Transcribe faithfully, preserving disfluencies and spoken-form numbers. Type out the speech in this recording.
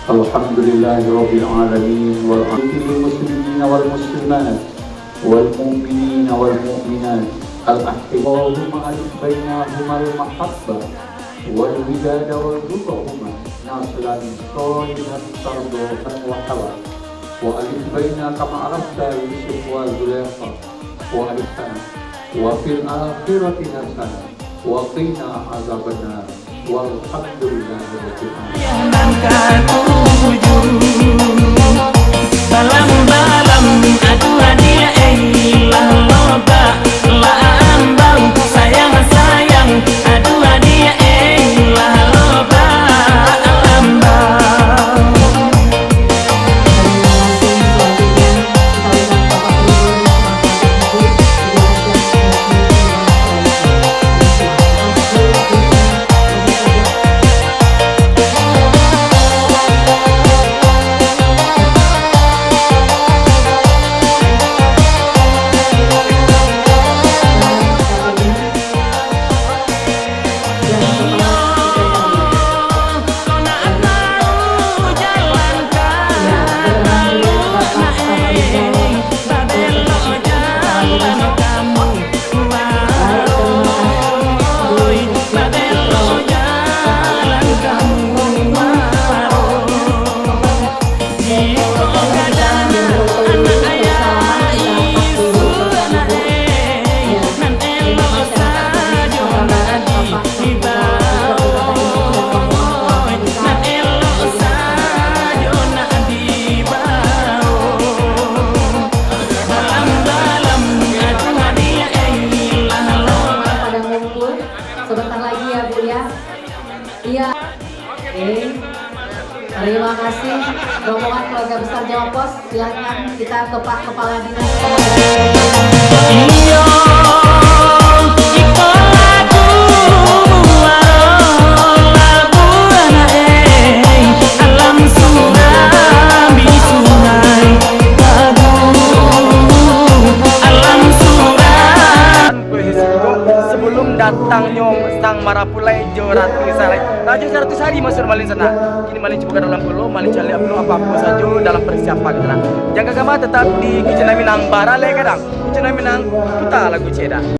الحمد لله رب العالمين، والعاقبة للمسلمين والمسلمات، والمؤمنين والمؤمنات، الأحبة. اللهم ألف بينهما المحبة والوداد وارزقهما نسلا صالحا ترضاه وحواء. وألف بينهما كما ألفت يوسف وزليخا وألف وفي الآخرة حسنة وقنا عذاب النار. والحمد لله رب العالمين. Nan katuju, balam-balam, aduh adiak, eh, lah loba, lah ambang, sayang-sayang, aduh adiak, eh, lah loba, ambang. Pada ngumpul sebentar lagi ya, Bu, ya. Iya. Oke. Terima kasih rombongan keluarga besar Jawa Post. Silakan kita ke Pak Kepala Dinas. Iyo, iko lagu muaro labuah, eh, alam Surambi Sungai Bagu, alam Suram- Sebelum datangnyo Sang Marapulai jo Ratu Sarai, Rajo Saratus Ari masuak Malin sanak. Kini Malin cubo ka dalam pulo, Malin caliak pulo apo-apo sajo dalam persiapan sanak. Jan ka gama, tetap di Kucindan Minang, baralek gadang. Kucindan Minang, puta lagu ceda.